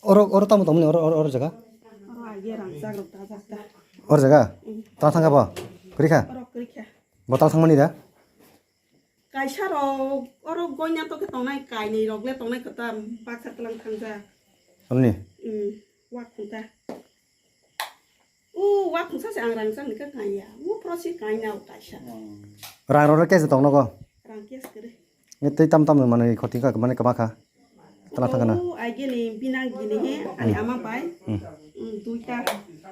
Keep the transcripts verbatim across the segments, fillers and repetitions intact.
Oro, oro tamo tongmani, oro, oro, oro jaga? Oro jaga? Tang thangkha bo? Kwrwi kha? Bo tang thangmani da? Kaisa rok, oro goina to khe tongnai, kainwi rok le tongnai kwtal, baksa tlang thangjak. Tamni? Wak phunta. O, wa khungsa se ang rang chang nika kanya. O, pro si kanya o kaisa. Rang rok kesa tong nogo? Rang kes kere. Nge tei tam tam mane khoti ka mane kama kha. Tala thang kana. O, ai gini binang gini he, ani ama bai. Duita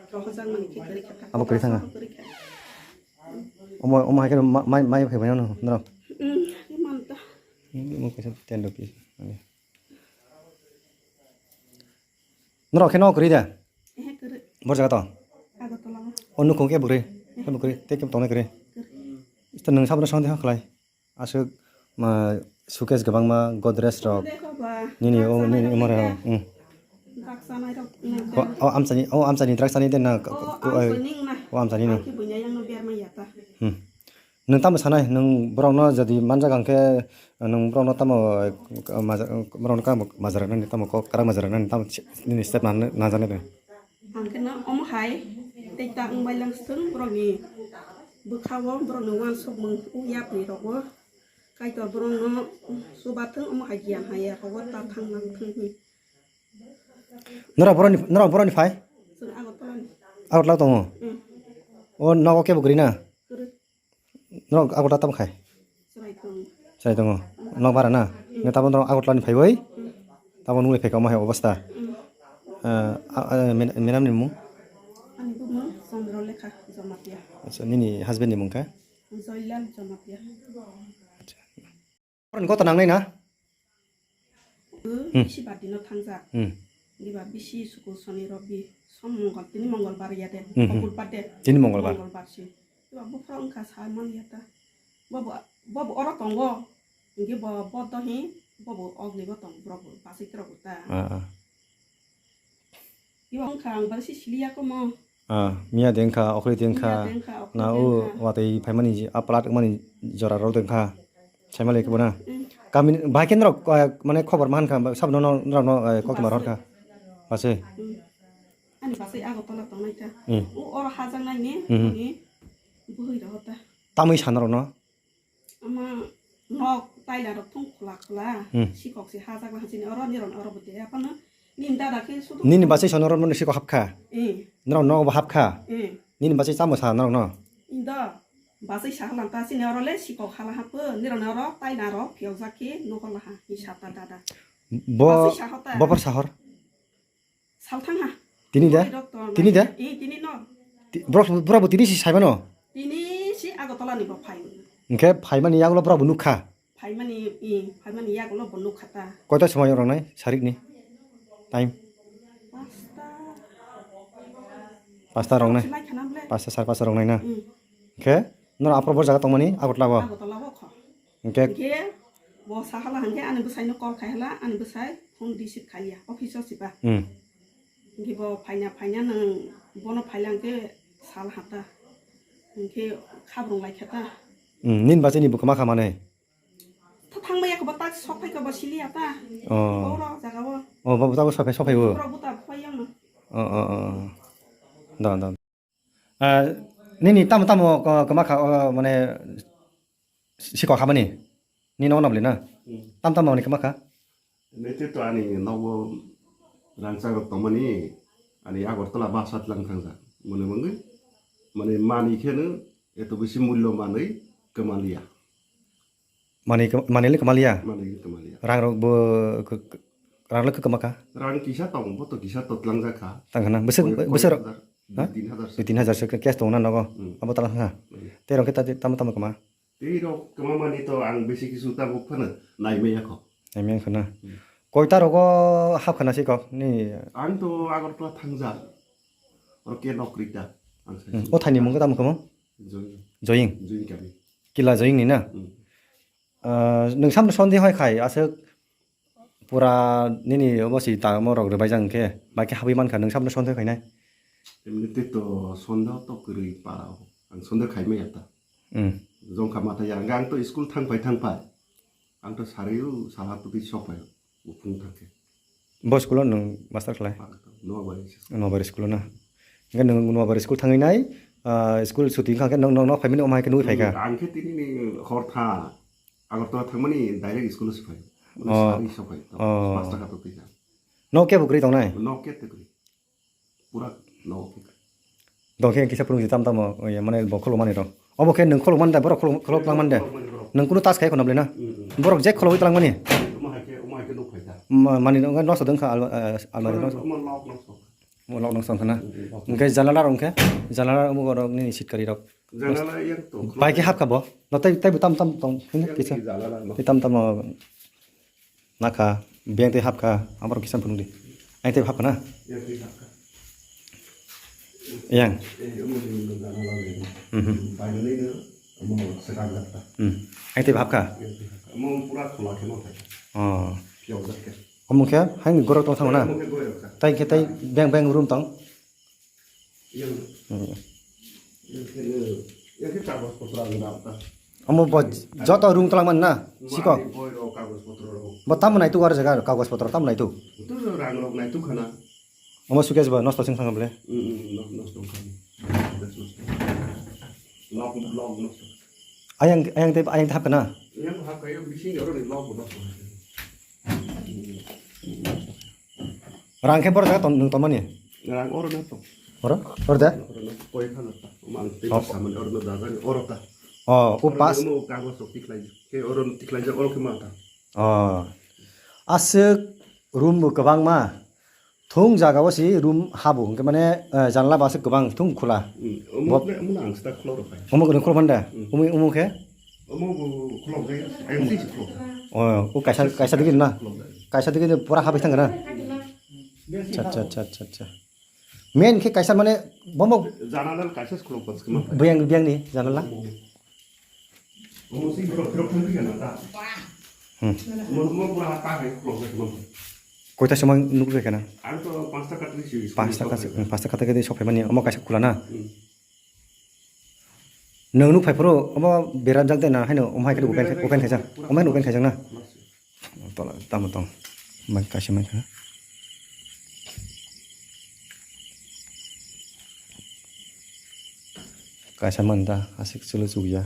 rohojang mani khe kere kha. Abo kere thanga. Omo, omo hai khe mai, mai phai bai no, no. Iman ta. Omo kaisa ten rupees. Norok khe no kwrwi da? Ehe, kwrwi. Bor jaga to? Agartala o. O nukhung khe bwrwi? Khe bwrwi, tei khe tongnai kwrwi? Kwrwi. Ista nwng sabra song de khlai. Aswk, ma, suitcase kwbangma, Godrej rok. Nini o, nini o mare o. Drugs chanai rok. O, o amchani, o amchani drugs chanai de na, o, o, amchani na. O amchani no. Ang khe buini ayang no berma ya ta. Hmm. Nwng tamo sanai, nwng borokno jodi manjak ang khe, nwng borokno tamo, eh, maja-, borokno kamo majaraknani tamo kok kwrak majaraknani tamo nini step nana-, najaknai de? Ang khe no omo hai tei ta wng bai lang swng borokni bwkha-o, borokni uansukmung yapri rogo Kaitor borokno chubathwng, omo hai giyan hai ya rogo ta thang nang thwng hi. Norok borokni, norok borokni phai? Chwng Agartala ni. Agartala tongo? Hmm. O nogo kebo kwrwi na? Kwrwi. Norok Agartala tamo khai? Chwrai tongo. Chwrai tongo. Nok bara na? Nge tabuk norok Agartala ni phaiwi? Tabuk nungni phaikha omo hai obostha. Ah, ah, ah, men-, madam ni mung? Ani bumung Chandra Lekha Jamatia. Acha, nini husband ni mung kha? Joylal Jamatia. Acha. Borokni gota nangnai na? Hmm. Bisi bati no thangjak. Hmm. Diba bisi suku soni robi som mongol, tini mongol bar ya de, hmm, hmm. Mongol bar de. Tini mongol bar. Mongol bar si. Diba buphang wngkha sa man ya ta. Bobo, bobo oro tongo. Hingke bo, bo to hi, bobo ogni bo tong, borok bo basai tok ta. Ah, ah. Ibo wngkha ang barsi siliya komo. Ah, miya de wngkha, okhri de wngkha. Miya de wngkha, okhri de wngkha. Na o watwi phaimani je, a plat wngmani jora rok de wngkha. Saimali kebo na. Mm. Kami bahai khe norok, ah, mane khobor mankha, sabo no, norok no, eh, kok tumar horkha. Basai. Mm. Ani basai Agartala tongnai ta. Mm. O oro hajaknai ni, mhm, ani buhoi rok ta. Tamoi sa norok no? Ama nok taila rok thung khula khula, hmm, sikok se hajak la hachini oro, niron oro bwtwi aphano nini dada khe sudu. Nini basai sono oro nini sikok hapkha? Eh. Norok nogo bo hapkha? Eh. Nini basai chamo sa norok no? Indo basai sa halang ta chini oro le sikok hala hapo, niron oro taila rok phiyok jak khe nohor laha hi sata dada. Bo, basai sa hota. Bo por sahor? Salthang ha. Tini da? Bwrwi rok to tini da? Eh, tini no. Ti-, borok, borok bo tini si saimano? Tini si Agartala ni bo phai. Hingke phaimani yagulo borok bo nukha? Phaimani, eh, phaimani yagulo bo nukha ta. Koita somoi rok nai, sarik ni? Time? Pasta. Pasta rok nai? Sinai khana ble. Pasta, sar pasta rok nai na? Hmm. Hingke, noro aphuru bo jaga tongmani, Agartala bo? Agartala bo kho. Hingke? Hingke, bo sahala hingke ani bwsaino call khai hala, ani bwsai phone receive khaiya, office o siba. Hmm. Hingke bo phaina, phaina nwng bono phaila hingke sal hata. Hingke khabrung lai khata. Hmm, nini bachai ni bo kwma kha manwi? Tha thangmaya khe bo tak sok phai khe bo siliya ta. Oh. Bo oro jaga o. Oh, bo tak sok phai, sok phai o. Borok bo tak phai yang no. Oh, oh, oh, oh. Da, da. Ah, nini tamo tamo ko-, kwma kha, o, mane, sikok habani? Nini ono bwlwi na? Hmm. Tam tamo ni kwma kha? Nete to ani nogo rangchak rok tongmani, ani Agartala basa tlang thangjak. Mone mangwi, mane mani kheno eto bisi mullo manwi kwmaliya. Mani, mani le kwmaliya? Mani le kwmaliya. Rang rok bo, k-, k-, rang le kwma kha? Rang kisa tong, bo to kisa to tlangjak kha. Tang khana, bwswk, bwswk rok? Ha? Dui tin hajar se. Dui tin hajar se cash tong na nogo? Hmm. Abo tala kha? Hmm. Tei rok khe ta, tamo, tamo kwma? Tei rok kwma mani to ang bisi kisu tabuk phano naimaya kho. Naimaya kho na? Hmm. Koita rogo hap khana si kok ni? Ang to Agartala thangjak. Oro ke nokri ta. Ang sai. Hmm. O thani mung tamo kwma? Joying. Joying? Joying kami. Kila Joying ni na? Hmm. Ah, nwng samno sonde hoi khai, aswk pura nini obo si tamo rok rwbaijak hwnkhe, bai khe habwi mankha, nwng samno sonde hoi khainai? Emni tei to sonde to kwrwi para o. Ang sonde khai maya ta. Hmm. Jongkha mata ya, ang to school thang phai, thang phai. Ang to sari o, sala tubui sok phai. Buphung thangkhe. Bo school-o nwng master khlai? Nobari school. Nobari school-o na? Hwnkhe nwng Nobari school thangwi nai, ah, school suti wngkha khe nwng, nwng nok phaimani omo hai khe nugwi phaikha? Hmm, ang khe tini ni hor tha. Agartala thangmani direct school-o se phai. Oh. Sari se phai. Oh. Pasta kha to twi kha. Nok kebo kwrwi tongnai? Nok kebo kwrwi. Pura nok. Dong khe kisa phwrwngsi tam tamo, oye, mane bo khuluk mani rok. Obo khe nwng khuluk mani da, borok khuluk, khuluk lang mani da. Khuluk mani borok. Nwng kunu tas khai khwna bwle na? Mm, mm. Borok je khuluk lang mani? Omo hai khe, omo hai khe nuk phai kha. Ma-, mani rok nosto dong kha alma-, eh, almari nosto. Omo lok nosto. Omo lok nosto wngkha na? Mm, mm, lok. Hwnkhe janala rok hwnkhe? Janala omo borok nini sitkari rok. Janala yang to. Bai khe hap kha bo? No tei, tei bo tam tam tong. Hwnkhe yang kisa. Janala no. Tei tam tam no. Nakha, beng tei hapkha, aborok kisa phunukdi. Ang tei hapkha na? Yang tei hapkha. Yang. Eh, omo ni nung gana la ni. Mhm. Bai ni nung, omo sekan gata. Hmm. Ang tei hapkha? Yang tei hapkha. Omo pura khula khe no thai. Oh. Piyok jak khe. Omo khe, haini gorok tong thang na? Omo khe gorok kha. Tai khe tai beng beng room tong? Yang. Hmm. Yang khe, yang khe kagos potro ang rok ta. Omo bo joto rung twlang man na, siko? Ani boi rok kagos potro rok. Bo tamo naituk aro jaga kagos potro tamo naituk? Tu rang rok naituk khana. Omo suitcase bo nosto sing thang bole? Hmm, hmm, no-, nosto khana. Nosto. Lok, lok nosto. Ayang, ayang tei, ayang tei hapkha na? Yang hapkha, yang bising oro ni lok nosto. Rang khe boro jaga ton-, nwng tongmani? Rang oro na tong. Oro? Oro de? Oro na koi khana ta. Mang tei samani oro na dagani oro ta. Oh, o pas. Oro na mo kagos rok tiklai. Khe oro tiklai jak oro khe ma ta. Oh. Aswk room bo kwbangma. Thung jaga o si room habo. Hwnkhe mane, eh, janla bo aswk kwbang thung khula. Hmm. Omo khe, omo na ang sta khulok rok khai. Omo khe khulok manda? Hmm. Omo, omo khe? Omo bo khulok jaya. Ayang tei si khulok. Oh, o kaisa, kaisa digi na? Khulok jaya. Kaisa digi pura habai thang na? Besi Cha, cha, habo. Cha, cha, cha. Main khe kaisa mane bomo Janala kaisa khulok pas kema. Buyang, buyang ni janala? Omo si khulok, khulok thang khe na ta. Hmm. Omo, omo pura ta hai khulok jaya kema. Koita somoi nukjakha na? Ang to panchta katri si. Panchta katri, panchta katri khe sokphaimani, omo kaisa khula na? Hmm. Nwng nuk phai phuru omo beram jak de na haino omo hai khe open, open khaijak. Omo haino open khaijak na? Tola tamo tong. Mai kaisa mai kha. Kaisa man da aswk chwlwi chukya.